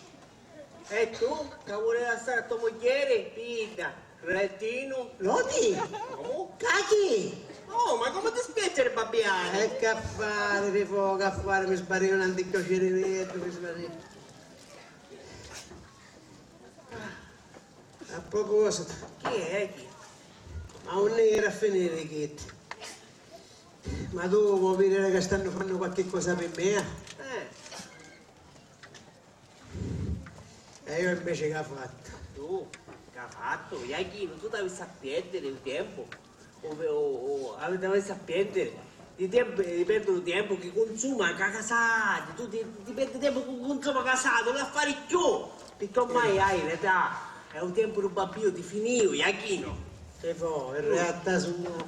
E tu, ca vulevi lassari a to mugghieri, pi idda, cretinu. Loti? Comu? Cachi? Oh, ma comu ti spiaci di babbiari? E c'ha fari, Fifò, c'ha fari, mi sbariu nanticchia ô ciriveddu, mi sbariu. A propositu. Chi è, chi? Ma unni era a finiri chiddi? Ma tu vo' vidiri ca stannu fannu qualchi cosa pi mia? Eh. E iu inveci c'ha fattu? Tu? C'ha fattu? Iachinu, tu t'avissi a pierdiri u tempu. O, o, o, aviti a pierdiri di tempu, di perdiri u tempu chi cunsuma ca casati, tu ti, ti perdi tempu cu cunsuma casati, nun l'ha fari cchiù, pirchì ormai hai l'età e u tempu dû babbiu ti finiu, Iachinu. Fifò, in realtà sugnu,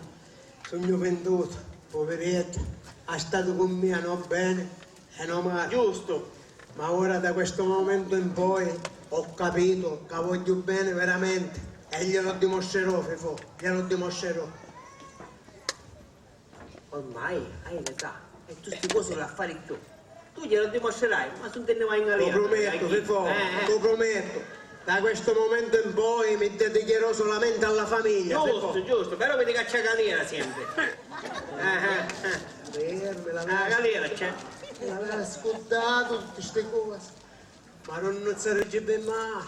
sugnu vintutu, puvireddu, ha statu cu mia no beni, e no mali. Giustu. Ma ora da questo momento in poi ho capito ca vogghiu beni veramenti e glielo dimostrerò, Fifò, glielo dimostrerò. Ormai hai l'età e tu sti cosi nun l'ha fari cchiù. Tu glielo dimostrerai, ma si nun ti nni vai in galera. Lo prometto, Fifò, eh, eh, lo prometto. Da questo momento in poi mi dedicherò solamente alla famiglia, Fifò. Giusto, giusto, però vidi ca c'è galera sempre. Eh, eh, eh. Fermi, la galera c'è. L'aveva scurdatu tutti sti cosi. Marunnuzza di Gibbimma,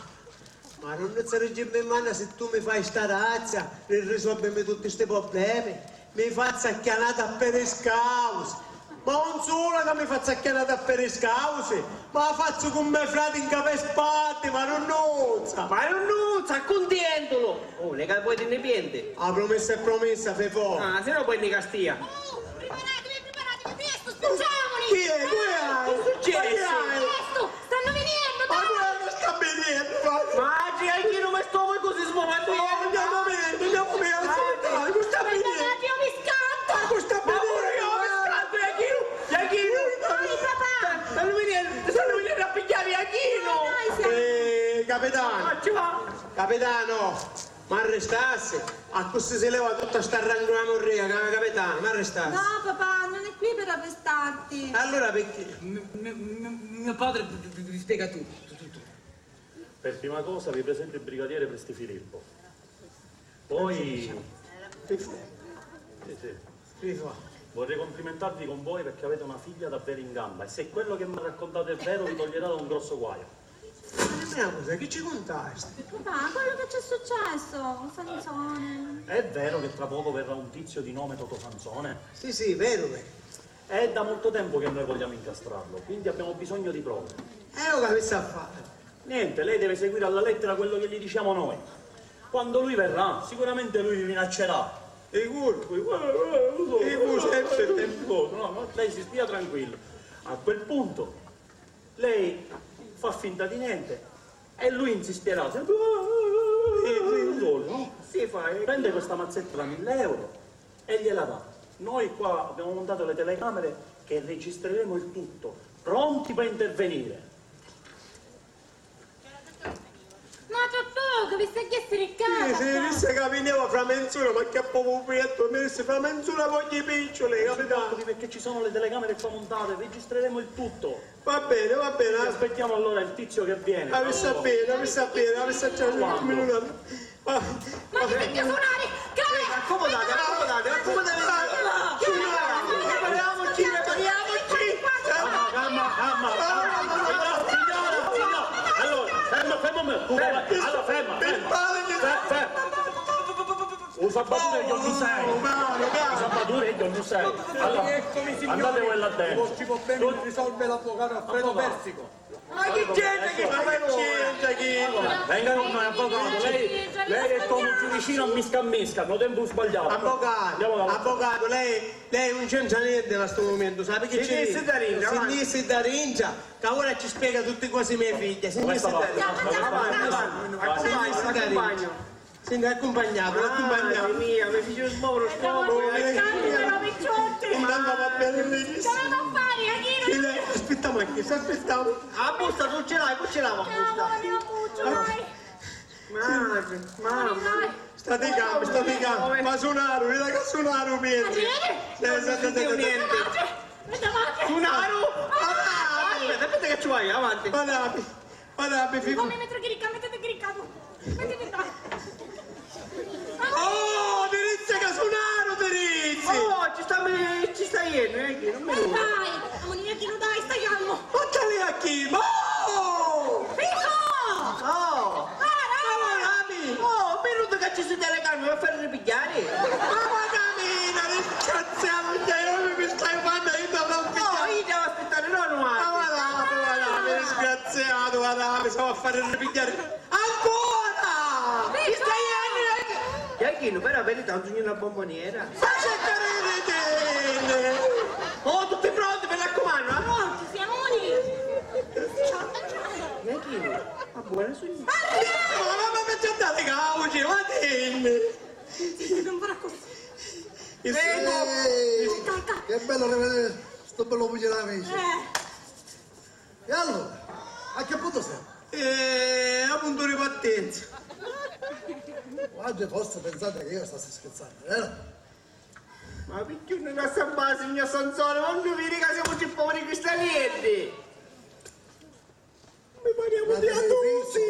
Marunnuzza di Gibbimma, si tu mi fai sta grazia di risolvimi tutti sti problemi, Mi fazzu acchianata a peri scausi. Ma 'un sulu ca mi fazzu acchianata a peri scausi, ma la fazzu cu me frati 'n capu 'e spatti, marunnuzza! Marunnuzza, accuntientulu! Oh, lega poi ti nni pienti! A prumissa è prumissa, Fefò! Ah, si no poi nni castia! Oh, priparatevi, priparatevi, presto, spugiamuli! Chi è? Cu hai? Chi successi? Presto! Stannu viniennu, dai! Ma quannu sta viniennu? Ma Giacchinu, me stomacu si smuva! Oh, andiamo veniendo, andiamo veniendo, dai, cu sta viniennu? Io mi scanto! Ma cu sta viniennu? Ma pure io mi scanto, Giacchinu! Giacchinu! Dai, papà! Stannu viniennu, stannu viniennu a pigghiari Giacchinu! Dai, siamo... Eh, capitano! Ah, ci va! Capitano! M'arrestassi? Accussì si leva tutta sta ranculamurria, ca-, capitano, m'arrestassi? No, papà, non è qui per arrestarti. Allora perché? M-, m-, m-, mio padre vi, vi, vi spiega tutto, tutto. Per prima cosa vi presento il brigadiere Presti Filippo. Poi... Fifo. Sì, sì. Fifo. Vorrei complimentarvi con voi perché avete una figlia davvero in gamba e se quello che mi ha raccontato è vero vi toglierà da un grosso guaio. Ma dimmi una cosa, chi ci cuntasti? Papà, quello che c'è successo, Sansone. È vero che tra poco verrà un tizio di nome Toto Sansone? Sì, sì, veru, veru. È da molto tempo che noi vogliamo incastrarlo, quindi abbiamo bisogno di prove. E io c'avissi a fari? Niente, lei deve seguire alla lettera quello che gli diciamo noi. Quando lui verrà, sicuramente lui vi minaccerà. Sicuru? Sicuru, eh, lo so, eh, lo so, eh, lo so. No, no, lei si stia tranquillo. A quel punto lei fa finta di niente e lui insistierà sempre. Eh, eh, lo so, no? Si fa, eh. Prende questa mazzetta da mille euro e gliela dà. Noi qua abbiamo montato le telecamere che registreremo il tutto, pronti per intervenire. Ma Totò, che vi stai a essere in casa? Sì, sì, qua. Disse che veniva fra menz'ora, ma che poi un piatto, mi disse fra menz'ora voglio i piccioli, capitano? Perché ci sono le telecamere qua montate, registreremo il tutto. Va bene, va bene. Aspettiamo allora il tizio che viene. Avessa bene, avessa bene, avessa già un minuto. Ma, ma che ti piace suonare? Che... Eh, accomodate, accomodate, accomodate. Prepariamoci, prepariamoci. Calma, calma, calma, calma. Signora, signora, signora. Allora, ferma, ferma un minuto. Allora, ferma, ferma. Ferma, ferma. Un sabatore io non sei. Un sabatore io non sei. Allora, andate voi là dentro. Eccomi, signori. I vostri problemi li risolve l'avvocato Alfredo Persico. Ma chi c'entra chi... Ma chi c'entra chi... Venga con noi, avvocato, lei, lei è come un vicino a misca a misca, no tempo sbagliato. Avvocato, andiamo da... Avvocato, lei, lei non c'entra niente in questo momento, sa perché... Sinistra e da rintra, avanti. Sinistra e da rintra, che ora ci spiega tutte cose mia figlia, sinistra e da rintra. Avanti, avanti, accompagno, accompagno. Sì, mi accumpagnavu, l'accumpagnavu. Mia, mi fici smoviri u stomacu, eh. Tanti però picciotti. Intanto va bene benissimo. Che vado a fare, Achille? Sì, lei, aspettiamo anche, aspettiamo. A busta, tu ce l'hai, tu ce l'hai, a busta. Cavolo, mio cuccio, dai. Mamma, mamma. State calmi, state calmi. Ma sunaru, vedi che sunaru, niente. Niente? Niente. Sunaru? Aspetta, aspetta che ci vai, avanti. Madame. Madame, figu... Come metto che ricca, mettete che ricca tu. Mettete qua. Oh, Terizia, ca sunaru, Terizia! Oh, ci sta, ci sta jennu, eh, chi non mi... Dai, dai, sta calmo. Ma tale a chi? Oh! Fico! Oh! Lavorami! Oh, minuto che ci si telecamera per fare ripigliare. Ma va camina, disgraziato, cioè, io mi stai fanno, io devo... No, io devo aspettare, no, no, ma va là, va là, disgraziato. Sì, guarda, mi stava a fare ripigliare ancora! Chi stai... Giacchino, però vedi tanto in una bomboniera. Facete ridere! Oh, tutti pronti, mi raccomando, eh? Pronti, siamo lì! Giacchino, ma buona signora. Ma, ma, ma, ma, già date cauci, ma dimmi! Zitto, non farà così. Prego! Ehi, che bello rivedere sto bello pugliese amici. Eh. E allora, a che punto siamo? Eh, a punto di partenza. Oggi forse pensate che io stessi scherzando, vero? Ma perché non la sta bene, signor Sansone? Ma non vedi che siamo tutti poveri cristiani? Mi pariamo piattusi!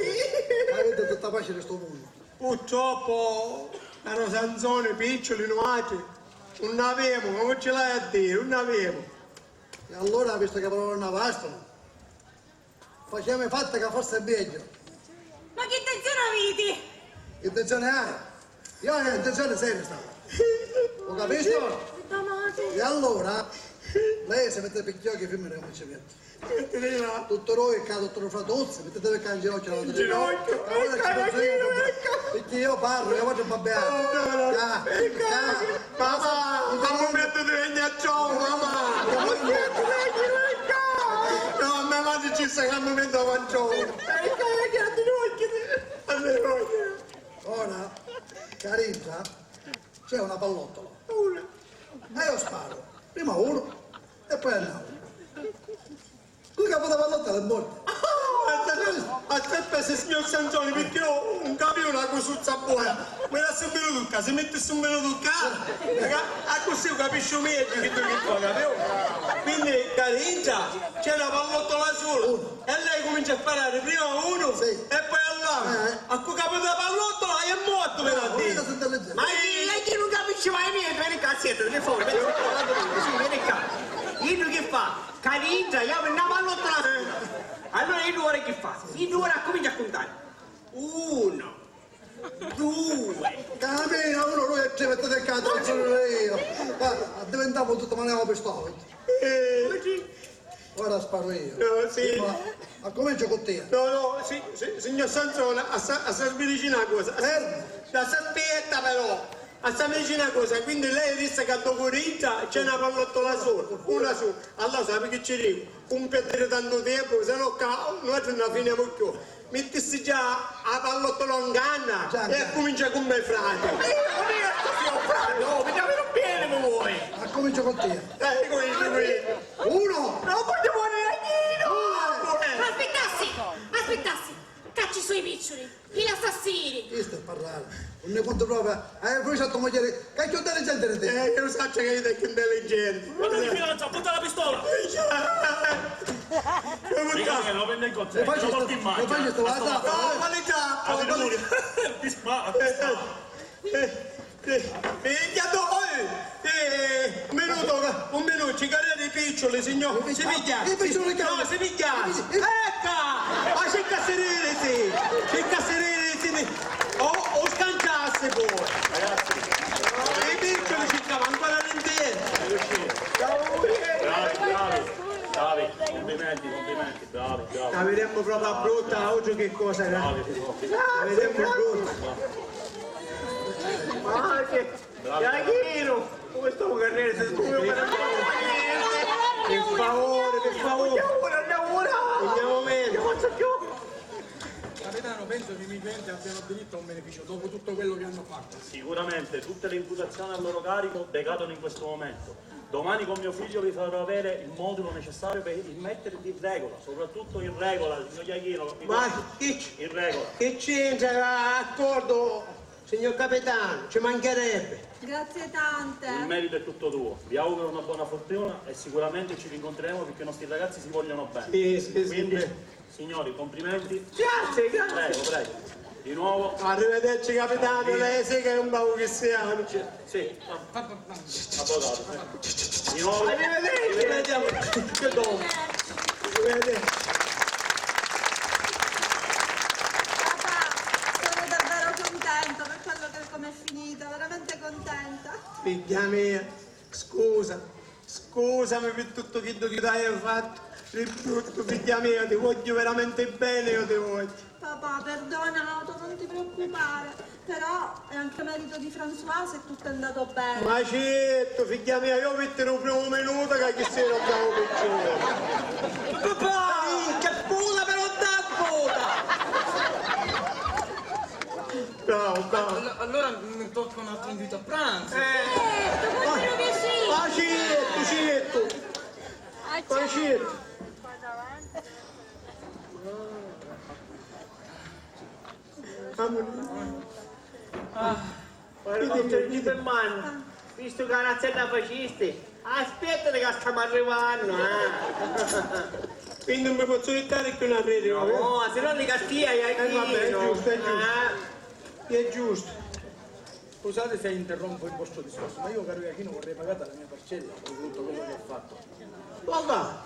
Avete tutta pace di sto mondo. Purtroppo, caro Sansone, piccioli nuatri non avemu, ma non ce l'hai a dire, non avemu. E allora, visto che proprio non bastano, facciamo i fatti che forse è meglio. Ma che intenzione avete? Che intenzione hai? Io ho un'intenzione seria, stavo. Ho capito? E allora? Lei si mette picchio che femmina come ci mette. Tutto noi qua, tutto lo fratuzzi, mettete il cancello, c'è la... In ginocchio, ecco, ecco, ecco. Perché io parlo, io faccio babbiare. Ah, ah. Mamma, mamma, mettete il ghiacciolo, mamma. No, a me madre ci sta che mi metto avanzone. Ora, Carita, c'è una pallottola. Una. E io sparo. Prima uno e poi a n'autru. Cu capu di pallottola è morto. Aspetta, aspetta, signor Sanzoni, perché io non capivo una cosuzza buona. Mi lassi un minuto qua, si mettessi un minuto qua, accussì io capisco meglio che tu che fai, capito? Quindi, Carita, c'è una pallottola sola. E lei comincia a sparare prima a uno e poi a l'altro. Eh. A cu capu di pallottola è morto, me l'ha detto. Ma chi, e chi non capisce mai niente, veni qua, siete, che fa? Veni qua, veni qua. Iddu che fa? Ca dintra, io mi na pallottola sola. Allora iddu ora che fa? Iddu ora comincia a contare. Uno. Due. Camina, uno, due e tre, mettete qua, non sono io. Ma diventiamo tutto, ma andiamo per sto. Eh. Ora sparo io. No, sì. Ma, ma comincio con te. No, no, sì, sì, signor Sanzone, assa, assa mi dici una cosa. Assa, assa, aspetta però. Assa mi dici una cosa, quindi lei disse che a Docuringia c'è una pallottola sola, una sola. Allora sapi che ci dico? Non perdere tanto tempo, se no qua noi non la finiamo più. Mittissi già a pallottola in canna e accumincia cu me frati. Ma io non riesco, signor frati, oh, mi chiami non bene, mi vuoi? Accumincia con te. Eh, ecco io, qui. Uno! Non voglio morire anch'io! Due! Aspittassi, aspittassi, ca ci su i picciuli, i l'assassini! Chi sta a parlare? Non ne conto proprio. Eh, voi sotto mogliere, che è più intelligente di te. Eh, io saccio che io sono più intelligente. Guarda di fidanza, butta la pistola! Dica che lo prende in conto, lo porti in macchina. No, qualità, qualità. Ti spara, ti spara. Eh, eh, eh, minchia, tu, eh, eh, un minuto, un minuto, ci cadete i piccioli, signor. Si piglia. I piccioli che... No, si piglia. Ecco! Ma cerca serenity, cerca serenity. O, o scanciassi poi. Ragazzi. I piccioli cercava ancora l'interno. Bravi, bravi, bravi, complimenti, complimenti, bravi, bravi. La vedemmo proprio brutta, oggi che cosa, eh? Bravi, bravi. La vedemmo brutta. Ma che Gachino, come sto carriere se scusa per... Per favore, per favore. Andiamo ora, andiamo ora. Andiamo bene. Che faccio più? Capitano, penso che i miei clienti abbiano diritto a un beneficio dopo tutto quello che hanno fatto. Sicuramente, tutte le imputazioni a loro carico decadono in questo momento. Domani con mio figlio vi farò avere il modulo necessario per immettervi in regola, soprattutto in regola, signor Iachino. Ma chi c-, in regola. Che c'entra l'accordo, signor capitano? Ci mancherebbe. Grazie tante. Il merito è tutto tuo. Vi auguro una buona fortuna e sicuramente ci rincontreremo perché i nostri ragazzi si vogliono bene. Sì, sì, sì. Quindi, signori, complimenti. Grazie, grazie. Prego, prego. Di nuovo. Arrivederci, capitano. Lei sì che è un bravo cristiano. Sì. Avvocato. Di nuovo. Arrivederci. Arrivederci. Che dopo. Arrivederci. Papà, sono davvero contento per quello che, come è finita, veramente contenta. Figghia mia, scusa, scusami pi tuttu chiddu chi t'haiu fattu di bruttu, figghia mia, ti vogghiu veramenti beni, io ti vogghiu. Papà, perdona, Auto, non ti preoccupare, però è anche merito di François se tutto è andato bene. Ma certu, figghia mia, io vitti lu primu minutu ca chissu era un bravo piccione. Papà! Che puta però da puta! Bravo, bravo. Allo-, allora mi tocca un altro invito a pranzo. Eh, certo, con piacere. Ma certu, certu. Ah, ma certu. Ah, guarda, non c'è niente in mano. Visto che la razzetta facisti, aspetta che stiamo arrivando, eh. Quindi non mi posso dettare più una rete, no? No, se no li castia, eh, vabbè, è giusto, è giusto. Ah. È giusto. Scusate se interrompo il vostro discorso, ma io, caro Iachino, vorrei pagare la mia parcella per tutto quello che ho fatto. Guarda,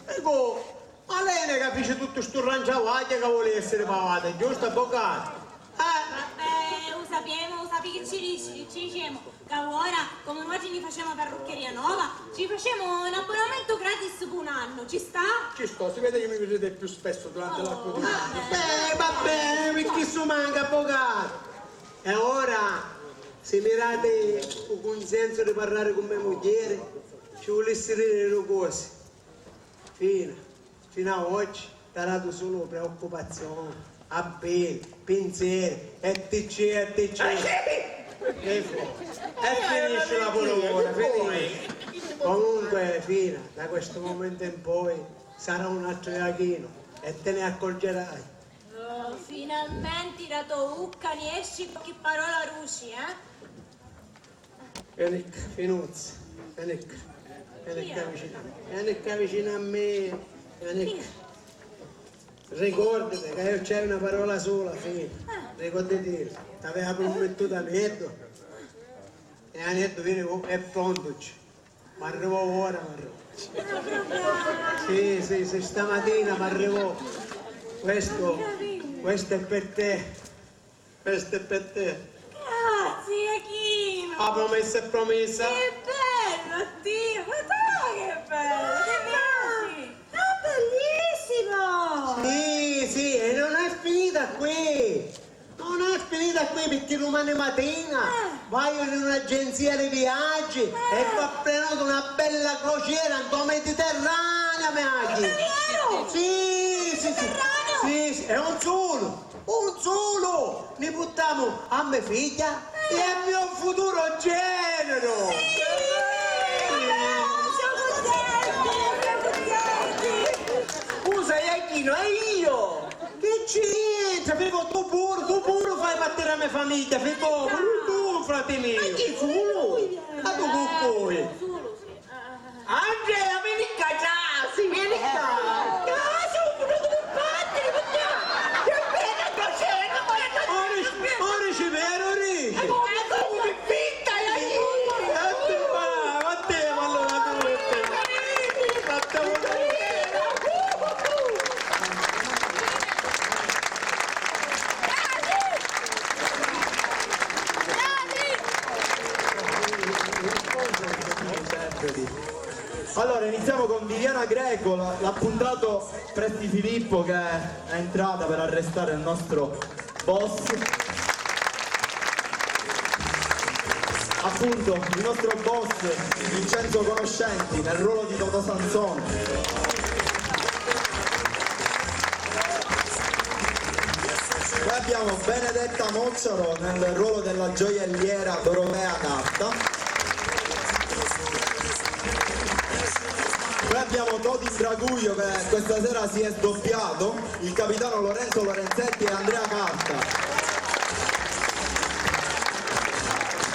ecco, ma lei non è che fece tutto sto ranciavaglio che vuole essere pagata, giusto, avvocato? Eh? Vabbè, lo sappiamo, lo sapi che ci dici? Ci dicemu ca ora, comu nuatri ni facemu a parruccheria nova, ci facemu un abbonamentu gratis pi un annu, ci sta? Ci sta, si vede chi mi viditi più spessu durante l'arcu di... Vabbè, vabbè, pi chissu manca, avvucatu. E ora, si mi dati u cunsensu di parrari cu me mugghieri, ci vulissi diri du cosi. Fina, finu a oggi t'ha datu sulu preoccupazioni, abbili, pinzeri, etcetera, etcetera. E finiscila puru ora, finisci. Comunque, Fina, da questo momento in poi sarà un altro Iachino e te ne accorgerai. Oh, finalmenti da to ucca ni esci qualchi parola ruci, eh? Veni ccà, Finuzza, veni ccà, veni ccà vicinu a me, veni ccà vicinu a me, veni ccà. Ricordati ca iu c'haiu na parola sula, Fina. Ricordati, t'avia prummittutu a nieddu. E a nieddu veni, è prontu, c'è. M'arrivò ora, m'arrivò. Sì, sì, sì, stamatina m'arrivò. Questo, questo è per te. Questo è per te. Grazie, Achino. La promessa è promessa. Che bello, Dio, ma dai, che bello, che bello. È bellissimo! Sì, sì, e non è finita qui. Non è finita qui, perché domani mattina vaiu in un'agenzia di viaggi e va prenotu una bella crociera nto Mediterraneo, me Aghi. Davvero? Sì, sì, sì. Mediterraneo? Sì, sì, e non solo. Un sulu! Ni puttamu a me figghia e a mio futuro genero! Sì! Siamo contenti, siamo contenti! Scusa, Iachino, e io? Che c'entra? Fico, tu puru, tu puru fai parte della mia famiglia, Fico, puru tu, frate mio! Ma chi sulu? Ma tu cu cui? Andrea, veni ccà, trasi, veni ccà. Trasi, un minutu pi parti, pi ccà. Che bella sta scena, guarda. Ora ci, ora ci veru, ora ci. E come tu mi fitta, e chi? Vattè, ma, vattè, ma allora tu, vattè. Vattè, ma... Allora, iniziamo con Viviana Greco, la- l'appuntato Presti Filippo che è entrata per arrestare il nostro boss. Appunto, il nostro boss Vincenzo Conoscenti nel ruolo di Totò Sansone. Poi abbiamo Benedetta Mocciaro nel ruolo della gioielliera Dorotea Carta. Poi abbiamo Toti Braguglio che questa sera si è sdoppiato, il capitano Lorenzo Lorenzetti e Andrea Carta.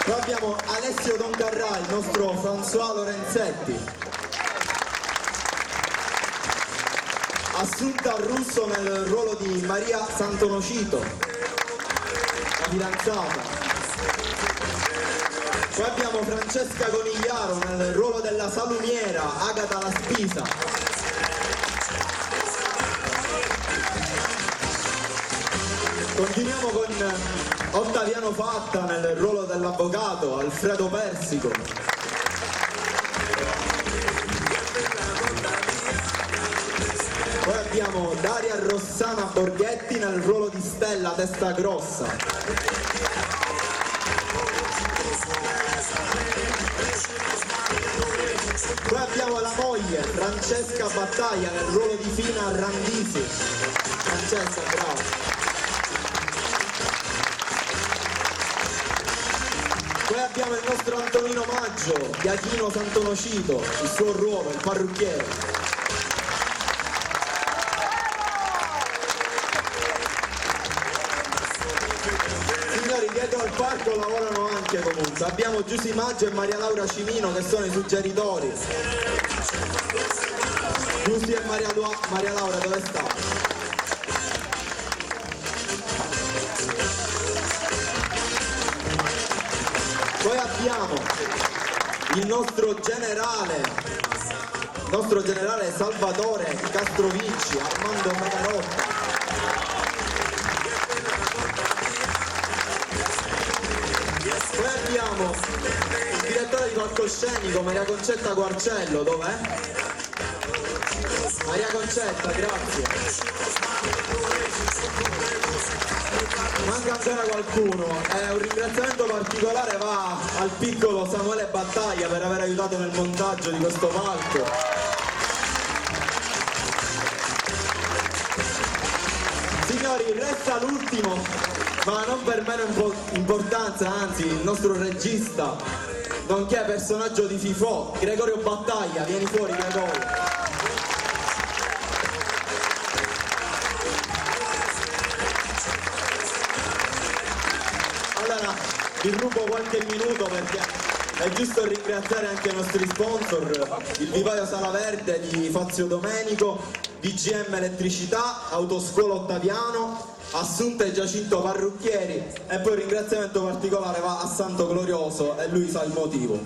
Poi abbiamo Alessio Don Carrà, il nostro François Lorenzetti. Assunta Russo nel ruolo di Maria Santonocito, la fidanzata. Poi abbiamo Francesca Conigliaro nel ruolo della salumiera Agata la Spisa. Continuiamo con Ottaviano Fatta nel ruolo dell'avvocato Alfredo Persico. Poi abbiamo Daria Rossana Borghetti nel ruolo di Stella Testa Grossa. Poi abbiamo la moglie, Francesca Battaglia, nel ruolo di Fina Randisi. Francesca, brava. Poi abbiamo il nostro Antonino Maggio, Iachino Santonocito, il suo ruolo, il parrucchiere. Signori, dietro al palco lavorano anche comunque. Abbiamo Giusy Maggio e Maria Laura Cimino che sono i suggeritori. Giusy e Maria Lua-, Maria Laura, dove state? Poi abbiamo il nostro generale, il nostro generale Salvatore Castrovinci, Armando Megarotta. Poi abbiamo Il direttore di palcoscenico, Maria Concetta Guarcello, dov'è? Maria Concetta, grazie. Manca ancora qualcuno. Eh, un ringraziamento particolare va al piccolo Samuele Battaglia per aver aiutato nel montaggio di questo palco. Signori, resta l'ultimo, ma non per meno impo- importanza, anzi, il nostro regista, nonché personaggio di FIFO, Gregorio Battaglia. Vieni fuori, Gregorio. Allora, vi rubo qualche minuto perché è giusto ringraziare anche i nostri sponsor, il Vivaio Sala Verde di Fazio Domenico, V G M Elettricità, Autoscuola Ottaviano, Assunta e Giacinto Parrucchieri, e poi un ringraziamento particolare va a Santo Glorioso e lui sa il motivo.